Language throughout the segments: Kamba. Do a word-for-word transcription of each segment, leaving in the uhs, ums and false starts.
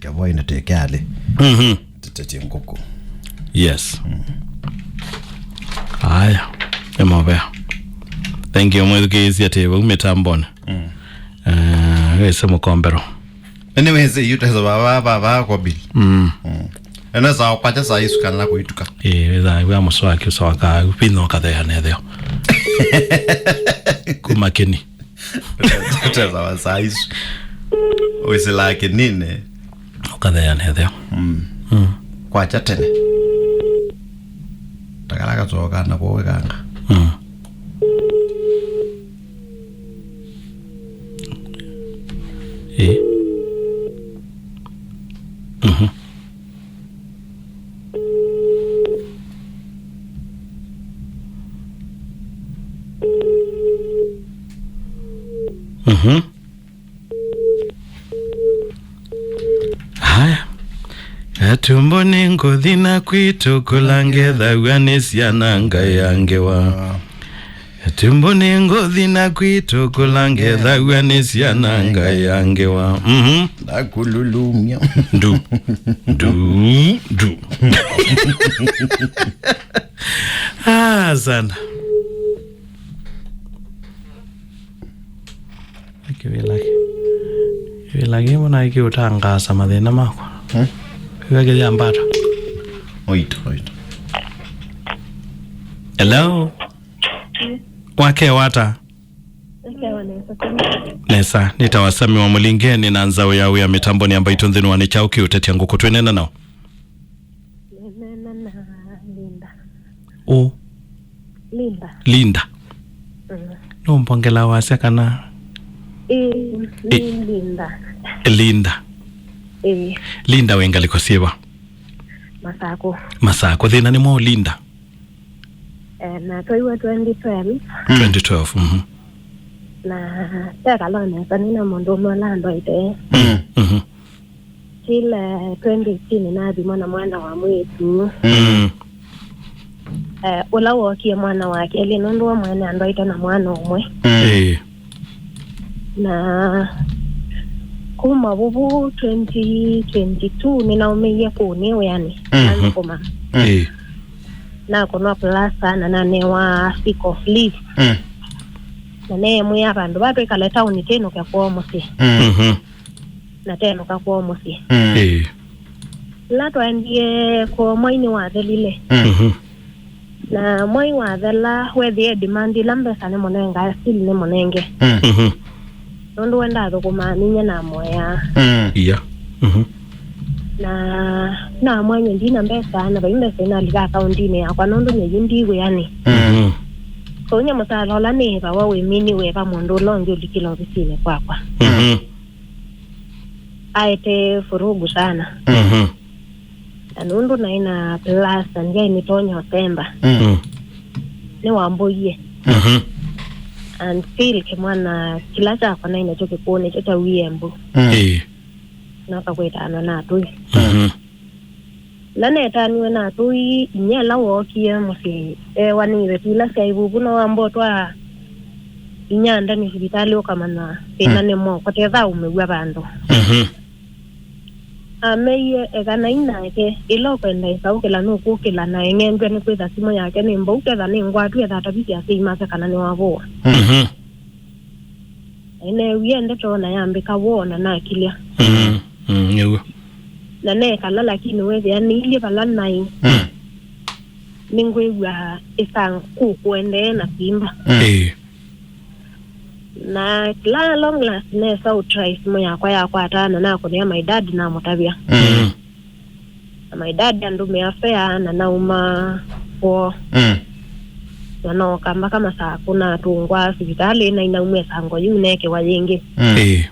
Kavoina tekeale. Mhm. Tĩtetye ngũkũ. Yes. Aya, nĩ mavea. Thank you, mwĩthukĩĩsya atĩ vau mĩtambonĩ. Mm. Eh, wĩsĩ mũkombero. Anyways, yu tesa baba, baba, kwa bill. Mm. Mm. Ene saa kwacha saa isu kana kuituka. Eh, wĩthaa wĩa mũswaki ũsoka, pino kathea netheo. Kuma kĩni. Tesa wa saa isu. Wĩsĩlaa kĩnĩnĩ. Ũkatheanethea. Mm. Mm. Kwakya tene. Takala kasoka na kũwekanga. Mm. Ĩ. Mhm. Mhm. Haya. Atumbo nĩ ngũthi na kwitũ kũla ngethaw'a nĩ syana Ngai angĩwa. Atumbo nĩ ngũthi na kwitũ kũla ngethaw'a nĩ syana Ngai angĩwa. Mhm. Ndakululumya. Ndu. Ndu. Ndu. Ah, sana. Kĩvĩla kĩ. Kĩvĩla kĩ mbona kĩũtangaasa mathĩna makwa? Hmm? Kĩvĩla kĩyambata. Oito, oito. Hello? Wakya ata? Nĩkya nesa, Sami. Nesa, nĩtawa Sami wa Mũlingeni na nzaũ ya wĩa mĩtambonĩ ya Mbaitũ nthĩnĩ wa Nĩ Kyaũ Kĩũtetya Ngũkũ, twĩneena nao? Nĩneena na Linda. Ũ? Linda. Linda. Mm. Nũmbongela wasya kana? Ĩĩ, nĩ Ĩ- Linda. Linda. Ĩĩ. Linda wĩ ngalĩko syĩva? Masakũ. Masakũ. Thĩna nĩ mwaũ Linda? Eh, na twaiwa twenty twelve. Mm. Twenty twelve, mhm. Na tekalonesa nĩ na mũndũ ũmwe ũla andwaĩte. Mm. Mhm. Kĩla twenty eighteen nathimwa na mwana wa mwĩĩtu. Mm. Eh, ũla wookie mwana wa kelĩ nũndũ we mwene andwaĩte na mwana ũmwe. Mm. Ĩĩ. Na kuma vuvu twenty twenty-two nĩnaũmĩie kũũ nĩ wĩanĩ. Mhm. Nathũkũma. Mm. Ĩĩ. Nakũnwa plasta na nanewa sick of leave. Mm. Na neemwĩa vandũ va twĩkale taũni tĩnũke kwoo mũsyĩ. Mm. Mhm. Na tenũka kwoo mũsyĩ. Mm. Ĩĩ. Ĩla twaendie kwoo mwai nĩwathelile. Mm. Mhm. Na mwai wathela, weethĩie demand ĩla mbesa nĩmũnengaa, still nĩmũnenge. Mm. Mhm. Nũndũ we ndathũkũmaa ninyie namoyaa. Mm. Ia. Mhm. Na namwĩa nyie ndina mbesa, na vai mbesa inalika akaundinĩ yakwa, nũndũ nyie yu ndi wĩanĩ. Mm. Mhm. So nyie mũsaala ũla nĩĩvawa wĩ mini wĩva mũndũ ũla ũngĩ ũlikile ovisinĩ kwakwa. Mhm. Aete vurugu sana. Mhm. Na nũndũ naĩ na plasta ndyaĩ nĩtonya ũsemba. Mm. Mm. Nĩwambũie. Mhm. And still kĩmwana kĩla kyakwa naĩ nakyo kĩkũũ nĩkyo kyawie mbu. Mm. Ĩĩ. Na ũkakwĩtaanwa na atũi. Mhm. Ĩla netaniwe na atũi, inyia ĩla wookie mũsyĩ eewa nĩ iveti ila syaĩ vuvu, no wamba ũtwaa inyia ndani sivitalĩ ũkamanya thĩna Mm. nĩ moko, tetha aumĩw'a vandũ. Mhm. Ameie, ekanai nake, ĩla ũkwenda ĩsaũkĩla nũkũkĩla, na eng'endw'e nĩkwĩtha simũ yake nĩ mbau, ketha nĩ ngwatu, etha atavisye asyai make kana nĩwavũwa. Mhm. Nĩneewie ndeto na yambĩka woo na nakilya. Mm, mm, nĩw'o. Na neekala, lakini weethĩa nĩilyĩ vala naĩ. Mm. Nĩngwĩw'a ĩsangũkũ kũendee na simba. Mm. Ĩĩ. Na kĩla long last nesa ũtry simũ yakwa yakwata na nakũnĩa my dad namũtavya. Mm. Na my dad andũmĩa fare na nauma kwoo. Mm. Na nooka mbaka Masakũ natũngwa sivitalĩ na inaumya ĩsango yĩu neekĩwa yĩngĩ. Mm. Ĩĩ.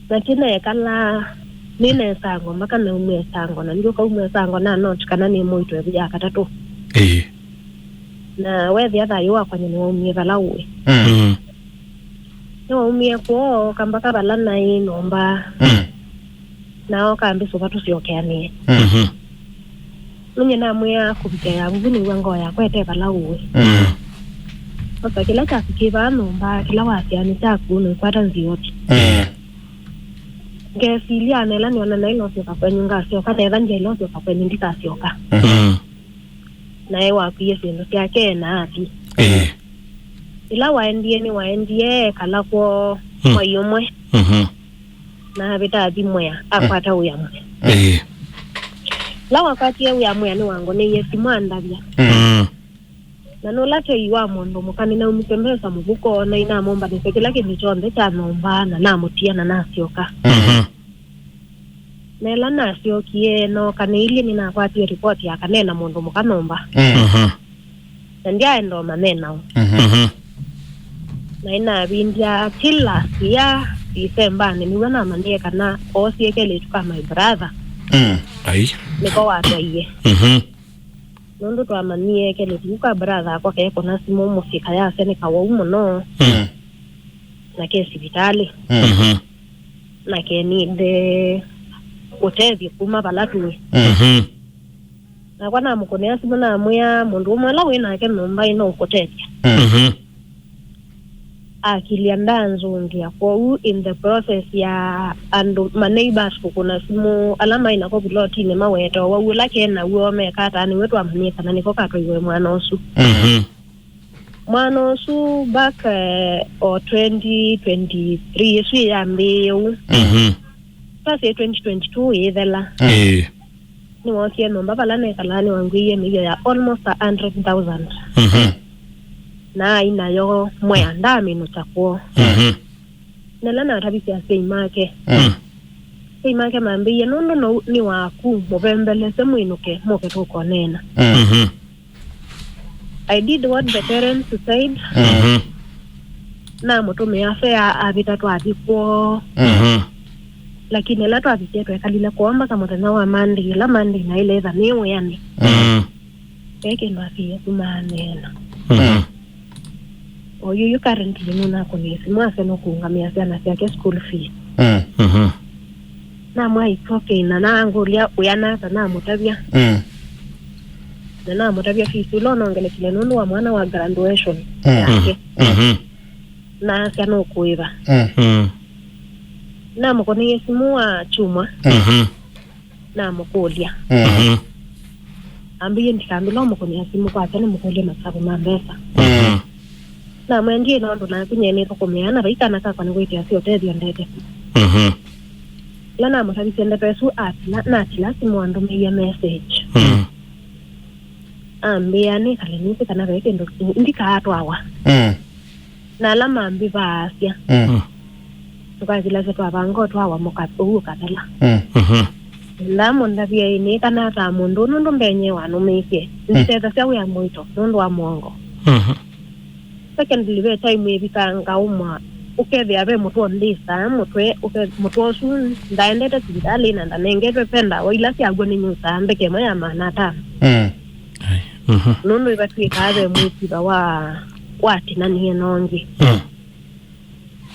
Na kĩneekala nĩna ĩsango mbaka naumya ĩsango, na ndiũkaumya ĩsango na note kana nĩ mũito ĩvu ya katatũ. Ĩĩ. Na weethĩa thayũ wakwa nyie nĩwaumie vala ũĩ. Mm. Mm. Nĩwaumie kwoo, kambaka vala naĩ nyũmba. Mm. Na oka ambĩsũva tũsyokeanĩe. Mm. Mhm. Nũnyie namwĩa kũvika ya vuvu nĩw'a ngoo yakwa ĩte vala ũĩ. Mm. Osa kĩla kyaku kĩ vaa nyũmba, kĩla wasya nĩ kyaku, noikwata nzioti. Mm. Ngesilya, na ĩla nĩona naĩla ũsyoka kwenyu ngasyoka, na ĩla ndyaĩla ũsyoka kwenyu ndikasyoka. Mm. Naĩ wakwie syĩndũ syake na athi. Ĩĩ. Ĩla waendie, nĩwaendie ekala kwoo Mm. mwai ũmwe. Mhm. Na avĩta athi mwea, akwata wĩa mwea. Ĩĩ. Ĩla wakwatie wĩa mwea, nĩwangoneie simũ andavya. Mm. Na nũla tei wa mũndũ mũka, nĩnaumisye mbesa mũvuko, na inamũmbanĩsya kĩla kĩndũ kyonthe kya nyũmba, na namũtia, na nasyoka. Mhm. Na ĩla nasyokie, nooka nĩilyĩ nĩnakwatie ripoti ya kana ena mũndũ mũka nyũmba. Mm. Mhm. Na ndyaenda ũmanye nao. Mhm. Mhm. Na inavindya kĩla sia Disembanĩ, nĩw'o namanyie kana oosie kelĩtu ka my brother. Mm. Ai. Nĩko watwaie. Mhm. Nũndũ twamanyie kelĩtu kau ka brother akwa kekũna simũ mũsyĩ kayasya nĩ kawau mũno. Mm. Na ke sivitalĩ. Mm. Mhm. Na kenide ũtethyo kuma vala tũĩ. Mm. Mhm. Nakwa namũkũnĩa simũ namwĩa, mũndũ ũmwe ũla wĩ nake nyũmba ĩno ũkũtethya. Mm. Mhm. Akilya ndanzũngĩa. Kwoou in the process ya andũ ma neighbors kũkũna simũ ala maĩ nako vulotinĩ maweta ũwau ũla ke naw'o meka ata, nĩw'o twamanyie kana nĩko katwaiwe mwana ũsu. Mhm. Mwana ũsu back, eh, o twenty twenty-three ĩsu ĩyambĩĩe ũu. Mhm. Twasye twenty twenty-two ĩthela. Ĩĩ. Nĩwookie nyũmba vala nekalaa, nĩwangwĩie mĩio ya almost a hundred thousand. Mhm. Na ai nayo mwea ndamĩnũkya kwoo. Mhm. Na ĩla natavisye asyai make, Mm. asyai make mambĩie, "Nũndũ nou nĩ waku, mũvembelesye mwĩnũke, mũke tũkoneena." Mm. Mhm. I did what the parents said. Mhm. Namũtũmĩa fare, avĩta twathi kwoo. Mhm. Lakini ĩla twavikie twekalile kwoo mpaka mũthenya wa Monday, ĩla Monday naĩle ĩtha nĩ wĩanĩ. Mm. Ve kĩndũ asiĩe kumaaneena. Mhm. Oyu yu currently nũnakũnie simũ asya nũkũũngamĩa syana syake school fees. Mm. Mhm. Namwĩa it's okay, na nangũlya wĩana ata namũtavya. Mm. Na namũtavya fees ila ũnongelekile nũndũ wa mwana wa graduation Mm. yake. Mhm. Na asya nũkũĩva. Mm. Mm. Namũkũnĩie simũ wa kyumwa. Mm. Mhm. Namũkũlya. Mm. Mhm. Ambĩie ndikambĩla ũmũkũnĩa simũ kwake nĩmũkũlye masavu ma mbesa. Mm. Namwendie nũndũ naku nyie nĩthũkũmĩaa na vai kana kakwa nĩkwĩtĩasya ũtethyo ndeke. Mhm. Ĩla namũtavisye ndeto ĩsu atila, natila simũ andũmĩie message. Mm. Ambĩa nĩkale nĩsĩ kana ve kĩndũ ndikaatwawa. Mm. Na ala mambĩvaasya. Mm. Mm. Tũkasilasya twavanga ũtwawa mũka ũu ũkathela. Mm. Mhm. Ndamũndavya ĩ nĩ kana ata mũndũ nũndũ mbenye wanũmĩĩsye. Mm. Nditethasya wĩa mũito nũndũ wa mũongo. Mhm. Secondly, ve time ĩvikaa ngaũmwa ũkethĩa ve mũtwe ũndĩsaa mũtwe ũke-, mũtwe ũsu ndaendete sivitalĩ na ndanengetwe ve ndawa ila syaw'o nĩnyusaa mbeke ĩmwe ya maana atano. Mm. Ai. Mhm. Nũndũ ĩvatw'ĩkaa ve mwĩsiva wa watinanie na ũngĩ. Mm.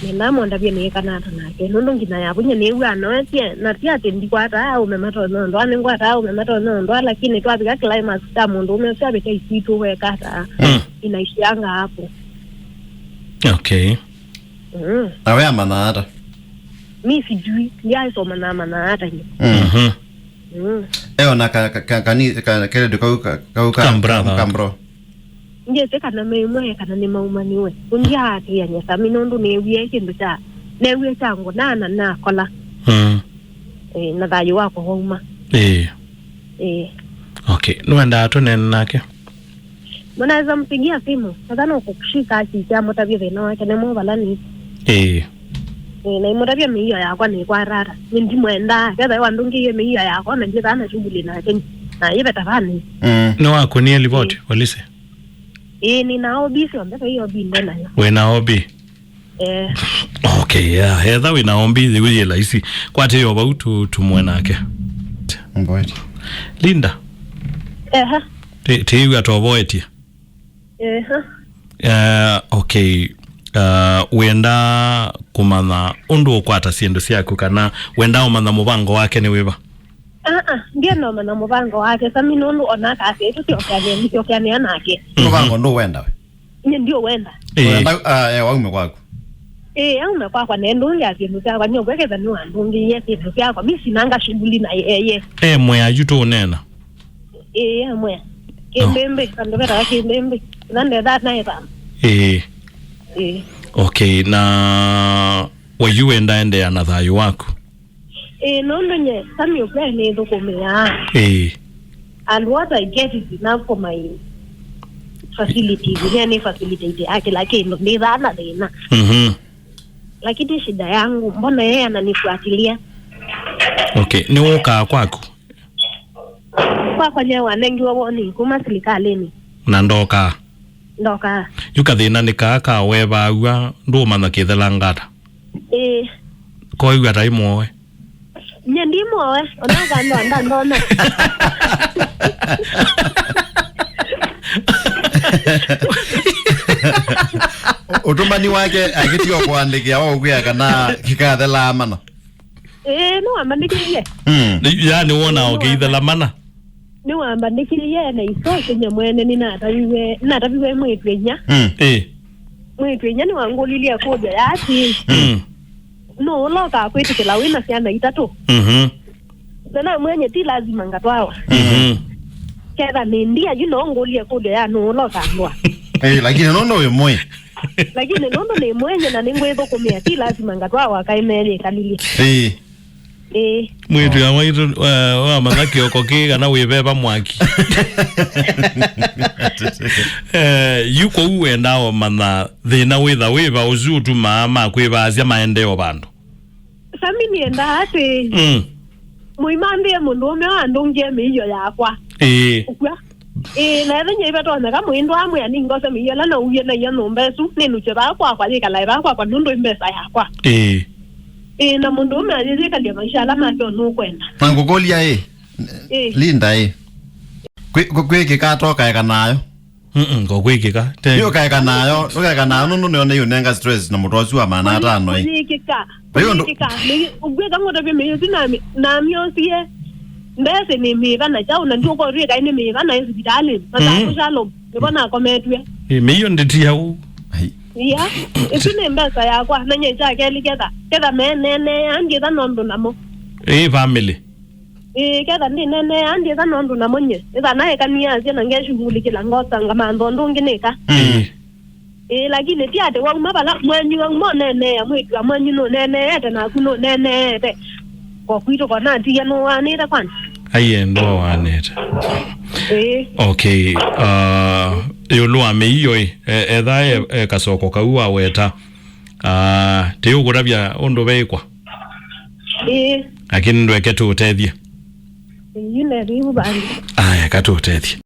Nĩnamwendavye nĩĩkana ata nake nũndũ nginya yavunya nĩw'a anoetye, na ti atĩ ndikwataa aũme matonya ũndũ aa, nĩngwataa aũme matonya ũndũ aa, lakini twavika climax kya mũndũũme ũsu avĩta isitũ weka ata. Mm. Inaishianga hapo. Okay. Mm. Na we amanya ata? Mi sijui, ndiaisoma na amanya ata nye. Mm. Mhm. Mm. Eona ka, ka, ka, kani, ka, kelĩtu kau ka, kau ka, Ka brother. Ka bro. Ndyĩsĩ kana me ĩmwe kana nĩmaumaniwe. Ũngĩ aatĩĩany'a Sami nũndũ nĩewie kĩndũ kya, newie kya ngũnaa na nakola. Mm. Eh, na thayũ wakwa wauma. Ĩĩ. Eh. Okay. Nĩwendaa tũneene nake? Mnaweza mpigia simu. Sasa no kukushika akĩkya mũtavye thĩna wake nĩ mũ vala nĩ. Ĩĩ. Eh, na imũtavya mĩio yakwa nĩ kwa rara. Nĩ ndimwendaa. Ketha wandũngĩie mĩio yakwa na ndĩthaa na shughuli nake. Na ive tavani. Mm. Nĩwakũnie livoti, polisi? Ĩĩ, nĩ na O B syonthe, vai O B nde nayo. Wĩ na O B? Eh. Okay, yeah. Etha wĩ na O B, yĩu yĩ laisi. Kwatĩĩa o vau tu-, tumwe nake. Mboeti. Linda. Ehe. Ti-, tiĩw'a tovoetie. Ehe. Eh, okay. Uh, wenda kũmanya ũndũ ũkwata syĩndũ syaku kana wenda ũmanya mũvango wake nĩ wĩva? Aa, ndienda ũmanya mũvango wake, Sami, nũndũ ona akasya tũsyokeanĩa, ndisyokeanĩa nake. Mũvango ndũwenda we? Nye ndiũwenda. Ĩĩ. Wenda, ah, eh, waume kwaku. Ĩĩ, aume kwakwa nendũngĩa syĩndũ syakwa, nĩũkweketha nĩwandũngĩie syĩndũ syakwa, mi sinanga shughuli na yeye. E mwea yu tũũneena? Ĩĩ, e mwea. Kĩmbĩmbĩ, vandũ vetawa Kĩmbĩmbĩ. Na ndethaa naĩ vamba. Ĩĩ. Ĩĩ. Okay, na were you endaendeea na thayũ waku? Ĩĩ, nũndũ nye, Sami ũkwĩa nĩthũkũmĩaa. Ĩĩ. And what I get is enough for my facilities. Nye nĩ facilitate ya kĩla kĩndũ. Ndĩthaa na thĩna. Mhm. Lakini shida yangu, mbona yeye ananifuatilia? Okay, nĩ ũkaa kwaku? Kwakwa nye wanengiwa warning kuma silikalĩnĩ. Na ndokaa? Ndokaa. Yu kathĩna nĩ kaa ka wevaw'a, ndũũmanya kĩthela ngata? Ĩĩ. Koĩw'a ta imwoe? Nye ndimwoe, ona kando andandona. Ũtũmani wake akĩtiga kũandĩkĩa waũkwĩa kana kĩkathelaa mana? Ĩĩ, nĩwambandĩkĩie. Mm. Nĩ- yaani wona ũkĩithela mana? Nĩwambandĩkĩie na isoke nye mwene nĩnataviwe, nataviwe mwĩtu ĩnya. Mm. Ĩĩ. Mwĩtu ĩnya nĩwangũlilye kũlyo ya atĩ, Mm. nũũ ũla ũkaa kwĩtĩkĩla wĩ na syana itatũ? Mhm. Na namwĩa nye ti lazima ngatwawa. Mhm. Ketha nĩ ndia yu no ngũlye kũlyo ya nũũ ũla ũkandwaa. Eh, lakini nũndũ wĩ mwĩ. Lakini nũndũ nĩ mwenye na nĩngwĩthũkũmĩa, ti lazima ngatwawa kaĩ meyĩkalilye. Ĩĩ. Ĩĩ. Mwĩĩtu ya waitũ, eh, wamanya kĩoko kĩĩ kana wĩveva mwaki. Eh, yu kũu wendaa ũmanya thĩna wĩtha wĩva ũsu ũtumaa makwĩvaasya maendee o vandũ. Sami nĩendaa atĩ Mm. mũimambĩe mũndũũme wa ndũngie mĩio yakwa. Ĩĩ. Ũkw'a. Ĩĩ, na ethenya ivatonyeka mũindũ amwĩa ningose mĩio ĩla nauie naio nyũmba ĩsu, nĩnukye vaa kwakwa, yĩkalae vaa kwakwa nũndũ ĩ mbesa yakwa. Ĩĩ. Ĩĩ, na mũndũũme ayĩyĩkalya maisha ala make o nũkwenda. Na ngũkũlya ĩ, Ĩĩ. Linda ĩ, kwĩ- kwĩ- kwĩkĩka atokaeka nayo? Mm-mm, ko kwĩkĩka. Te- Nĩ ũkaeka nayo, ũkaeka nayo nũndũ nĩyo nĩyũnenga stress na mũtwe ũsu wa maana atano ĩ. Kũyĩkĩka. Ĩyo ndũ- Kũyĩkĩka. Nĩ- ũkwĩka ngũtavye mĩio ĩsu nami- namyosie. Mbesa nĩ mĩva na kyaũ na ndiũkotwĩka nĩ mĩva na ĩ sipitalĩ. Mathakũ Mm. Shalom. Nĩvo nakometw'e. Ĩ, mĩio ndĩtia ũu. Ai. Ia, ĩsu nĩ mbesa yakwa, na nye kya kelĩ ketha. Ketha meneenea, ndiĩtha nondũ namo. Ĩ, family. Ĩĩ, ketha ndĩneenea, ndiĩtha nondũ namo nye. Ĩtha naekaniasya na ngeshughulikila ngosa ngamantha ũndũ ũngĩ nĩka. Mm. Ĩĩ. Ĩĩ, lakini ti atĩ wauma vala mwenyu auma ũneenea, mwĩĩtu wa mwenyu nũneeneete, naku nũneeneete. Ko kwitũ ko natiie nũwaanĩte kwani? Aiye, ndwawaanĩte. Ĩĩ. Okay, uh, ĩũlũ wa mĩio ĩ, e- etha e, e kasoko kau waweta, uh, tĩũkũtavya ũndũ veĩkwa? Ĩĩ. Lakini ndweke tũũtethye. Ĩĩ, yu nethĩivu vandũ. Aya, katũũtethye.